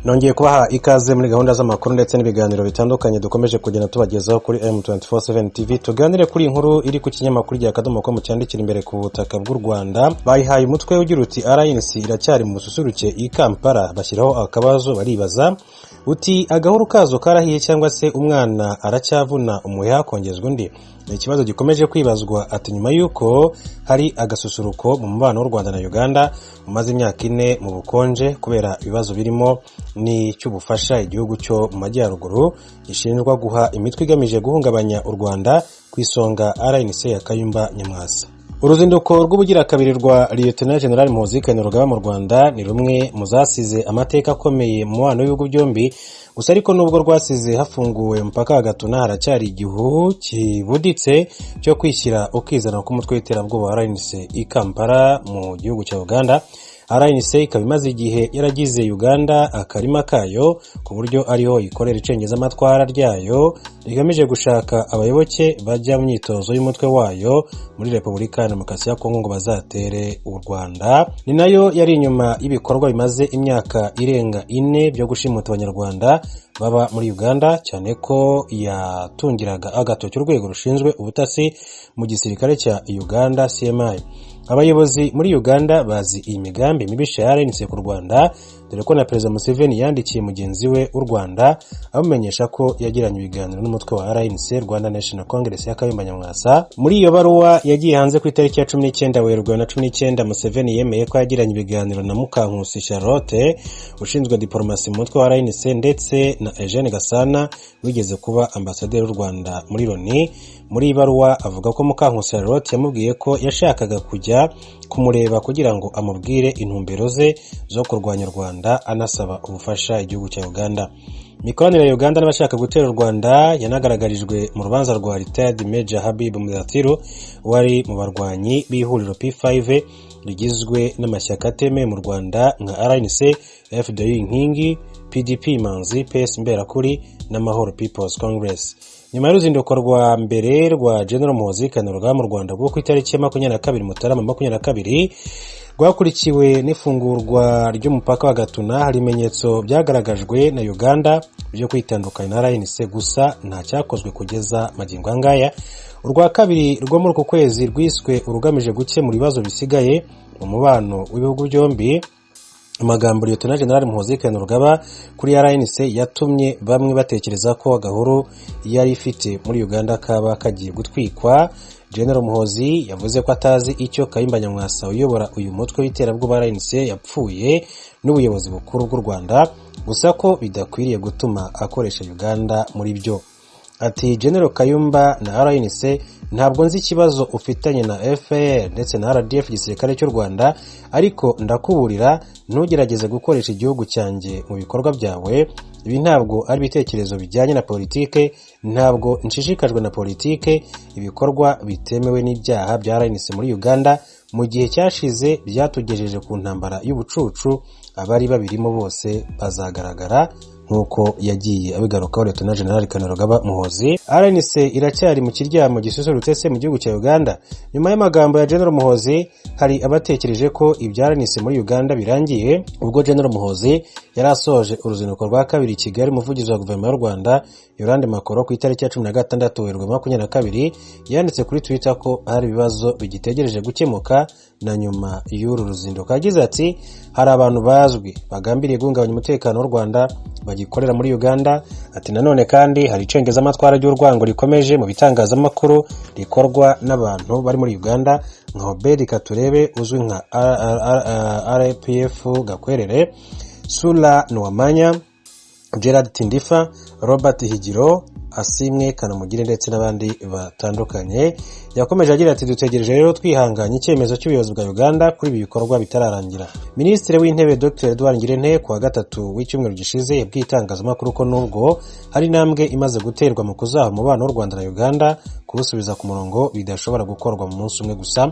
Nongeye kubaha ikaze muri gahunda z'amakuru ndetse n'ibiganiro bitandukanye dukomeje kugenda tubagezaho kuri M247 TV. Tuganire kuri iyi nkuru iri ku kinyamakuru rya Akadomo com cyandikira imbere ku butaka bw'u Rwanda. Bayihaye umutwe ugira uti: "RNC iracyari mu bususuruke i Kampala." Bashyiraho akabazo, baribaza uti: "Agahuru kazo karahiye cyangwa se umwana aracyavuna umuheha kongezwa undi?" Ni ikibazo gikomeje kwibazwa. Ati nyuma y'uko hari agasusuruko mu mubano w'u Rwanda na Uganda umaze imyaka 4 mu bukonje kubera ibibazo birimo n'icy'ubufasha igihugu cyo mu majyaruguru gishinjwa guha imitwe igamije guhungabanya u Rwanda, ku isonga RNC ya Kayumba Nyamwasa. Uruzinduko rw'ubugira kabiri rwa Lieutenant General Muhoozi Kainerugaba mu Rwanda ni rumwe mu zasize amateka akomeye mu mubano w'ibihugu byombi. Gusa ariko, nubwo rwasize hafunguwe umupaka wa Gatuna, haracyari igihu kibuditse cyo kwishyira ukizana k'umutwe w'iterabwoba wa RNC i Kampala mu gihugu cya Uganda. RNC ikaba imaze igihe yaragize Uganda akarima kayo, ku buryo ariho ikorera icengezamatwara ryayo rigamije gushaka abayoboke bajya mu myitozo y'umutwe wayo muri Repubulika ya Demokarasi ya Kongo ngo bazatere u Rwanda. Ni nayo yari inyuma y'ibikorwa bimaze imyaka irenga 4 byo gushimuta Abanyarwanda baba muri Uganda, cyane ko yatungiraga agatoki urwego rushinzwe ubutasi mu gisirikare cya Uganda, CMI. Abayobozi muri Uganda bazi iyi migambi mibisha ya RNC ku Rwanda, dore ko na Perezida Museveni yandikiye mugenzi we w'u Rwanda amumenyesha ko yagiranye ibiganiro n'umutwe wa RNC, Rwanda National Congress ya Kayumba Nyamwasa. Muri iyo baruwa yagiye hanze ku itariki ya 19 Werurwe na 19, Museveni yemeye ko yagiranye ibiganiro na Mukankusi Charlotte ushinzwe diporomasi mu mutwe wa RNC, ndetse na Eugene Gasana wigeze kuba ambasaderi w'u Rwanda muri Loni. Muri iyi baruwa avuga ko Mukankusi Charlotte yamubwiye ko yashakaga kujya kumureba kugira ngo amubwire intumbero ze zo kurwanya u Rwanda, anasaba ubufasha igihugu cya Uganda. Imikoranire ya Uganda n'abashaka gutera u Rwanda yanagaragarijwe mu rubanza rwa Retired Major Habib Mudathiru, wari mu barwanyi b'ihuriro P5 rigizwe n'amashyaka atemewe mu Rwanda nka RNC, FDU Inkingi, PDP Manzi, PS Imberakuri n'Amahoro People's Congress. Nyuma y'uruzinduko rwa mbere rwa General Muhoozi Kainerugaba mu Rwanda rwo ku itariki ya 22 Mutarama 22, rwakurikiwe n'ifungurwa ry'umupaka wa Gatuna, hari ibimenyetso byagaragajwe na Uganda byo kwitandukanya na RNC, gusa nta cyakozwe kugeza magingo angaya. Urwa kabiri rwo muri uku kwezi rwiswe urugamije gukemura ibibazo bisigaye mu mubano w'ibihugu byombi. Amagambo Lieutenant General Muhoozi Kainerugaba kuri RNC yatumye bamwe batekereza ko agahuru yari ifite muri Uganda kaba kagiye gutwikwa. General Muhoozi yavuze ko atazi icyo Kayumba Nyamwasa uyobora uyu mutwe w'iterabwoba RNC yapfuye n'ubuyobozi bukuru bw'u Rwanda, gusa ko bidakwiriye gutuma akoresha Uganda muri byo. Ati: "General Kayumba na RNC, ntabwo nzi ikibazo ufitanye na FPR ndetse na RDF, igisirikare cy'u Rwanda, ariko ndakuburira, ntugerageze gukoresha igihugu cyanjye mu bikorwa byawe. Ibi ntabwo ari ibitekerezo bijyanye na politike, ntabwo nshishikajwe na politike. Ibikorwa bitemewe n'ibyaha bya RNC muri Uganda mu gihe cyashize byatugejeje ku ntambara y'ubucucu, abari babirimo bose bazagaragara." Nk'uko yagiye abigarukaho Lieutenant General Kainerugaba Muhoozi, RNC iracyari mu kiryamo gisusurutse se mu gihugu cya Uganda? Nyuma y'amagambo ya General Muhoozi, hari abatekereje ko ibya RNC muri Uganda birangiye. Ubwo General Muhoozi yari asoje uruzinduko rwa kabiri i Kigali, umuvugizi wa guverinoma y'u Rwanda Yolande Makolo, ku itariki ya 16 Werurwe 22, yanditse kuri Twitter ko hari ibibazo bigitegereje gukemuka na nyuma y'uru ruzinduko. Yagize ati: "Hari abantu bazwi bagambiriye guhungabanya umutekano w'u Rwanda bagikorera muri Uganda." Ati: "Nanone kandi hari icengezamatwara ry'urwango rikomeje mu bitangazamakuru rikorwa n'abantu bari muri Uganda nka Obedi Katurebe uzwi nka RPF Gakwerere, Sula Nuwamanya, Gerard Tindifa, Robert Higiro, Asimwe Kanamugire ndetse n'abandi batandukanye." Yakomeje agira ati: "Dutegereje rero twihanganye icyemezo cy'ubuyobozi bwa Uganda kuri ibi bikorwa bitararangira." Minisitiri w'Intebe Dr Edouard Ngirente, ku wa gatatu w'icyumweru gishize, yabwiye itangazamakuru ko nubwo hari intambwe imaze guterwa mu kuzaha umubano w'u Rwanda na Uganda, kuwusubiza ku murongo bidashobora gukorwa mu munsi umwe gusa.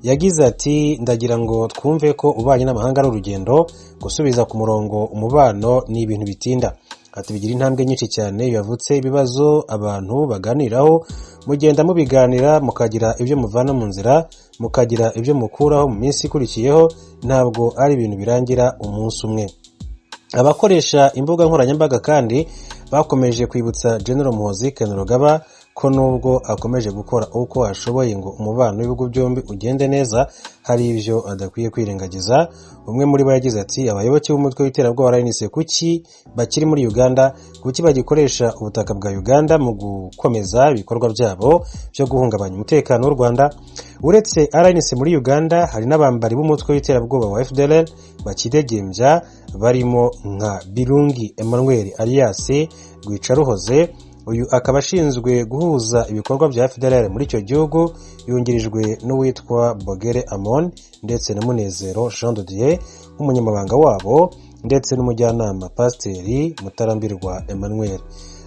Yagize ati: "Ndagira ngo twumve ko ububanyi n'amahanga ari urugendo. Gusubiza ku murongo umubano ni ibintu bitinda." Ati: "Bigira intambwe nyinshi cyane. Iyo havutse ibibazo abantu baganiraho, mugenda mubiganira, mukagira ibyo muvana mu nzira, mukagira ibyo mukuraho mu minsi ikurikiyeho. Ntabwo ari ibintu birangira umunsi umwe." Abakoresha imbuga nkoranyambaga kandi bakomeje kwibutsa General Muhoozi Kainerugaba ko nubwo akomeje gukora uko ashoboye ngo umubano w'ibihugu byombi ugende neza, hari ibyo adakwiye kwirengagiza. Umwe muri bo yagize ati: "Abayoboke b'umutwe w'iterabwoba RNC kuki bakiri muri Uganda? Kuki bagikoresha ubutaka bwa Uganda mu gukomeza ibikorwa byabo byo guhungabanya umutekano w'u Rwanda?" Uretse RNC muri Uganda, hari n'abambari b'umutwe w'iterabwoba wa FDLR bakidegembya, barimo nka Birungi Emmanuel alias Rwicaruhoze. Uyu akaba ashinzwe guhuza ibikorwa bya FDLR muri icyo gihugu, yungirijwe n'uwitwa Bogere Amon ndetse na Munezero Jean de Dieu nk'umunyamabanga wabo, ndetse n'umujyanama Pasiteri Mutarambirwa Emmanuel.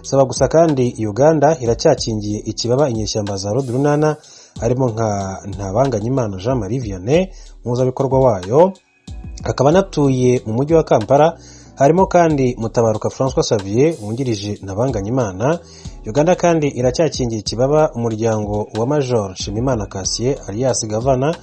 Saba gusa kandi, Uganda iracyakingiye ikibaba inyeshyamba za Rudurunana, harimo nka Ntabanganyimana Jean Marie Vianney, umuhuzabikorwa wayo, akaba anatuye mu mujyi wa Kampala. Harimo kandi Mutabaruka François Xavier wungirije Ntabanganyimana. Uganda kandi iracyakingiye ikibaba umuryango wa Major Nshimimana Cassien alias Gavana,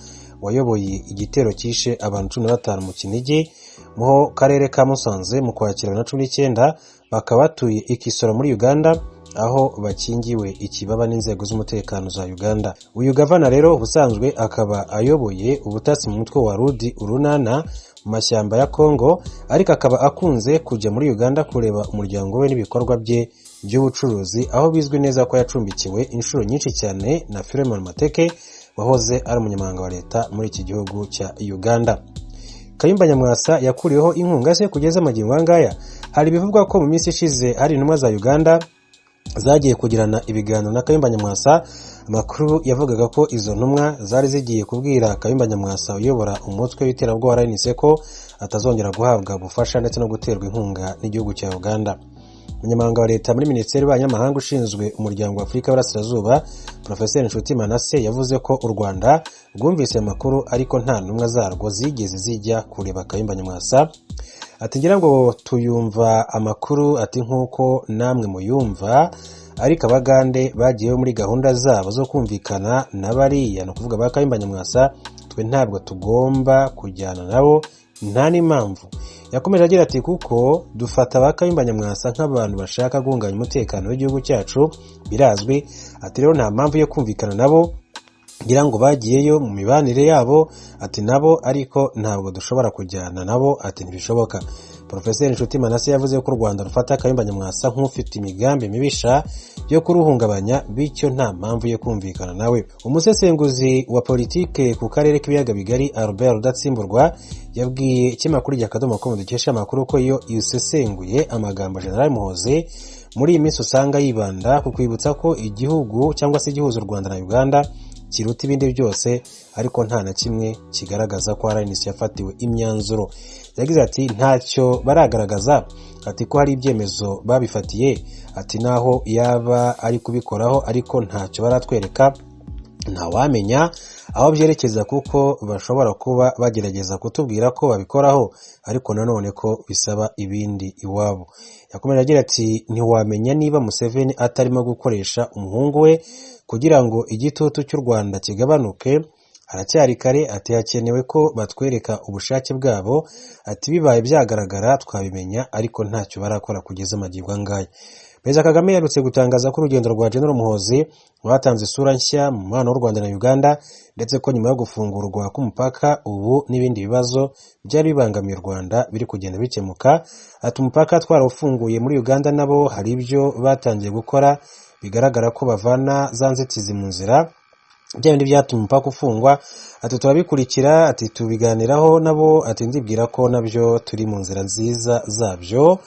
wayoboye igitero cyishe abantu 15 mu Kinigi mu karere ka Musanze mu Kwakira 2019, bakaba batuye i Kisoro muri Uganda, aho bakingiwe ikibaba n'inzego z'umutekano za Uganda. Uyu Gavana rero ubusanzwe akaba ayoboye ubutasi mu mutwe wa Rudi Urunana mu mashyamba ya Congo, ariko akaba akunze kujya muri Uganda kureba umuryango we n'ibikorwa bye by'ubucuruzi, aho bizwi neza ko yacumbikiwe inshuro nyinshi cyane na Philemon Mateke wahoze ari umunyamabanga wa leta muri iki gihugu cya Uganda. Kayumba Nyamwasa yakuriweho inkunga se kugeza amagingo aya ngaya? Hari ibivugwa ko mu minsi ishize hari intumwa za Uganda zagiye kugirana ibiganiro na Kayumba Nyamwasa. Amakuru yavugaga ko izo ntumwa zari zigiye kubwira Kayumba Nyamwasa uyobora umutwe w'iterabwoba RNC ko atazongera guhabwa ubufasha ndetse no guterwa inkunga n'igihugu cya Uganda. Umunyamabanga wa leta muri Minisiteri y'Ububanyi ushinzwe umuryango wa Afurika y'Iburasirazuba, Porofeseri Nshuti Manase, yavuze ko u Rwanda rwumvise amakuru ariko nta ntumwa zarwo zigeze zijya kureba Kayumba Nyamwasa. Ati: "Ngira ngo tuyumva amakuru," ati, "nk'uko namwe muyumva, ariko Abagande bagiyeyo muri gahunda zabo zo kumvikana na bariya," ni ukuvuga ba Kayumba Nyamwasa, "twe ntabwo tugomba kujyana nabo, nta n'impamvu." Yakomeje agira ati: "Kuko dufata ba Kayumba Nyamwasa nk'abantu bashaka guhungabanya umutekano w'igihugu cyacu, birazwi," ati, "rero nta mpamvu yo kumvikana nabo. Ngira ngo bagiyeyo mu mibanire yabo," ati, "nabo, ariko ntabwo dushobora kujyana nabo," ati, "ntibishoboka." Porofeseri Nshuti Manase yavuze ko u Rwanda rufata Kayumba Nyamwasa nk'ufite imigambi mibisha yo kuruhungabanya, bityo nta mpamvu yo kumvikana nawe. Umusesenguzi wa politike ku karere k'ibiyaga bigari, Albert Rudatsimburwa, yabwiye ikinyamakuru rya Akadomo com dukesha amakuru ko iyo usesenguye amagambo General Muhoozi muri iyi minsi, usanga yibanda ku kwibutsa ko igihugu cyangwa se igihuza u Rwanda na Uganda kiruta ibindi byose, ariko nta na kimwe kigaragaza ko RNC yafatiwe imyanzuro. Yagize ati: "Ntacyo baragaragaza," ati, "ko hari ibyemezo babifatiye," ati, "naho yaba ari kubikoraho, ariko ntacyo baratwereka. Ntawamenya aho byerekeza, kuko bashobora kuba bagerageza kutubwira ko babikoraho, ariko nanone ko bisaba ibindi iwabo." Yakomeje agira ati: "Ntiwamenya niba Museveni atarimo gukoresha umuhungu we kugira ngo igitutu cy'u Rwanda kigabanuke. Haracyari kare," ati, "hakenewe ko batwereka ubushake bwabo," ati, "bibaye byagaragara twabimenya, ariko ntacyo barakora kugeza amagingo angaya." Perezida Kagame yaherutse gutangaza ko urugendo rwa General Muhoozi rwatanze isura nshya mu mubano w'u Rwanda na Uganda, ndetse ko nyuma yo gufungurwa k'umupaka ubu n'ibindi bibazo byari bibangamiye u Rwanda biri kugenda bikemuka. Ati: "Umupaka twarawufunguye muri Uganda, nabo hari ibyo batangiye gukora bigaragara ko bavana za nzitizi mu nzira, bya bindi byatumye umupaka ufungwa." Ati: "Turabikurikira," ati, "tubiganiraho nabo," ati, "ndibwira ko nabyo turi mu nzira nziza zabyo."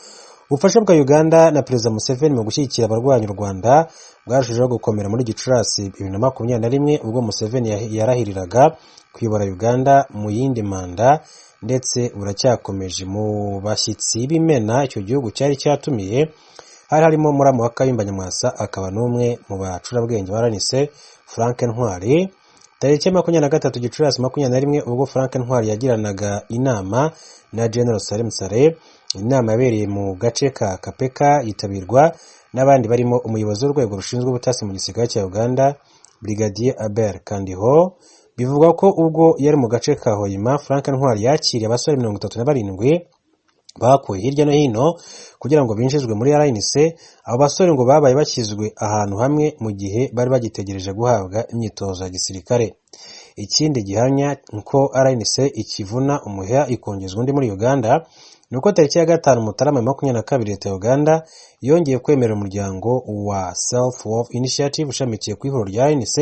Ubufasha bwa Uganda na Perezida Museveni mu gushyigikira abarwanya u Rwanda bwarushijeho gukomera muri Gicurasi 2021, ubwo Museveni yarahiriraga kuyobora Uganda mu yindi manda, ndetse buracyakomeje. Mu bashyitsi b'imena icyo gihugu cyari cyatumiye hari harimo muramu wa Kayumba Nyamwasa akaba n'umwe mu bacurabwenge ba RNC, Frank Ntwari. Tariki ya 23 Gicurasi 21, ubwo Frank Ntwari yagiranaga inama na General Salim Saleh, inama yabereye mu gace ka Kapeka, yitabirwa n'abandi barimo umuyobozi w'urwego rushinzwe ubutasi mu gisirikare cya Uganda, Brigadier Abel Kandiho. Bivugwa ko ubwo yari mu gace ka Hoima, Frank Ntwari yakiriye abasore 37. Bakuwe hirya no hino kugira ngo binjizwe muri RNC. Abo basore ngo babaye bashyizwe ahantu hamwe mu gihe bari bagitegereje guhabwa imyitozo ya gisirikare. Ikindi gihamya ko RNC ikivuna umuheha ikongezwa undi muri Uganda ni uko tariki ya 5 Mutarama 22, leta ya Uganda yongeye kwemera umuryango wa Self Worth Initiative ushamikiye ku ihuriro rya RNC.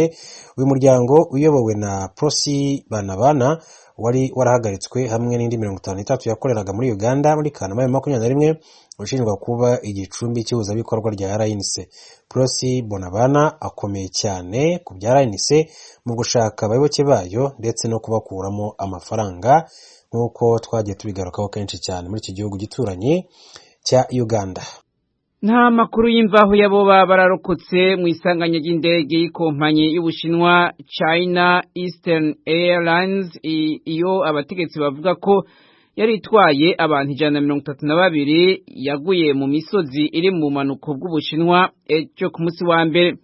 Uyu muryango uyobowe na Prossy Banabana wari warahagaritswe hamwe n'indi 53 yakoreraga muri Uganda muri Kanama 21, ushinjwa kuba igicumbi cy'ihuzabikorwa rya RNC. Prossy Bonabana akomeye cyane ku bya RNC mu gushaka abayoboke bayo ndetse no kubakuramo amafaranga, nk'uko twagiye tubigarukaho kenshi cyane muri iki gihugu gituranyi cya Uganda. Nta makuru y'imvaho y'abo baba bararokotse mu isanganya ry'indege y'ikompanyi y'Ubushinwa China Eastern Airlines, iyo abategetsi bavuga ko yari itwaye abantu 132, yaguye mu misozi iri mu bumanuko bw'Ubushinwa ejo ku munsi wa mbere.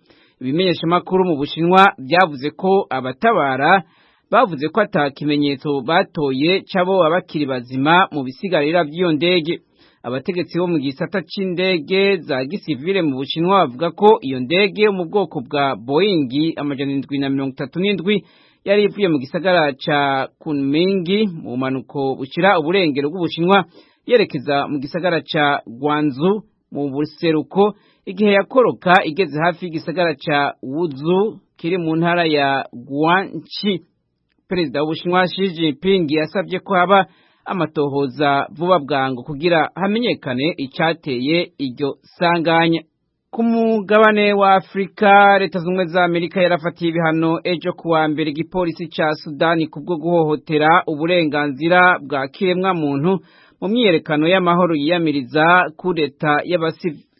Ibimenyeshamakuru mu Bushinwa byavuze ko abatabara bavuze ko ata kimenyetso batoye c'abo bakiri bazima mu bisigarira by'iyo ndege. Abategetsi bo mu gisata c'indege za gisivile mu Bushinwa bavuga ko iyo ndege yo mu bwoko bwa Boeing 737 yari ivuye mu gisagara ca Kunming mu bumanuko bushira uburengero bw'Ubushinwa yerekeza mu gisagara ca Guangzhou mu buseruko, igihe yakoroka igeze hafi y'igisagara ca Wuzhou kiri mu ntara ya Guangxi. Perezida w'Ubushinwa Xi Jinping yasabye ko haba amatohoza vuba bwangu kugira hamenyekane icyateye iryo sanganya. Ku mugabane wa Afurika, Leta Zunze za Amerika yarafatiye ibihano ejo kuwa mbere igipolisi ca Sudani kubwo guhohotera uburenganzira bwa kiremwa muntu mu myiyerekano y'amahoro yiyamiriza kudeta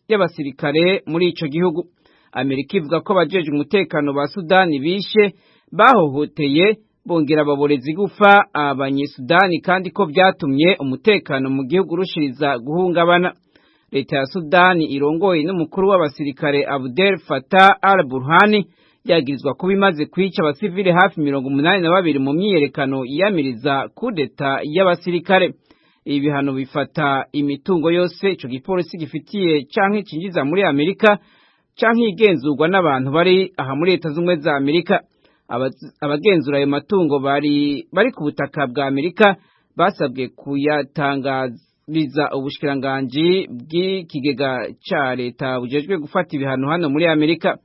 y'abasirikare muri ico gihugu. Amerika ivuga ko abajejwe umutekano ba Sudani bishe, bahohoteye, bongera baboreza igufa Abanyesudani, kandi ko byatumye umutekano mu gihugu urushiriza guhungabana. Leta ya Sudani irongoye n'umukuru w'abasirikare Abdel Fattah al-Burhani yagirizwa kuba imaze kwica abasivile hafi 82 mu myiyerekano yiyamiriza kudeta y'abasirikare. Ibi bihano bifata imitungo yose ico gipolisi gifitiye canke cinjiza muri Amerika canke igenzurwa n'abantu bari aha muri Leta Z'Ubumwe za Amerika. Abagenzura ayo matungo bari ku butaka bwa Amerika basabwe kuyatangariza ubushikiranganji bw'ikigega ca leta bujejwe gufata ibihano hano muri Amerika.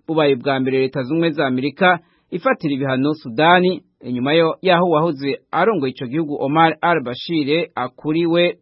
Bubaye bwa mbere Leta Z'Ubumwe za Amerika ifatira ibihano Sudani inyuma yo yaho wahoze arongoye ico gihugu Omar al-Bashir akuriwe.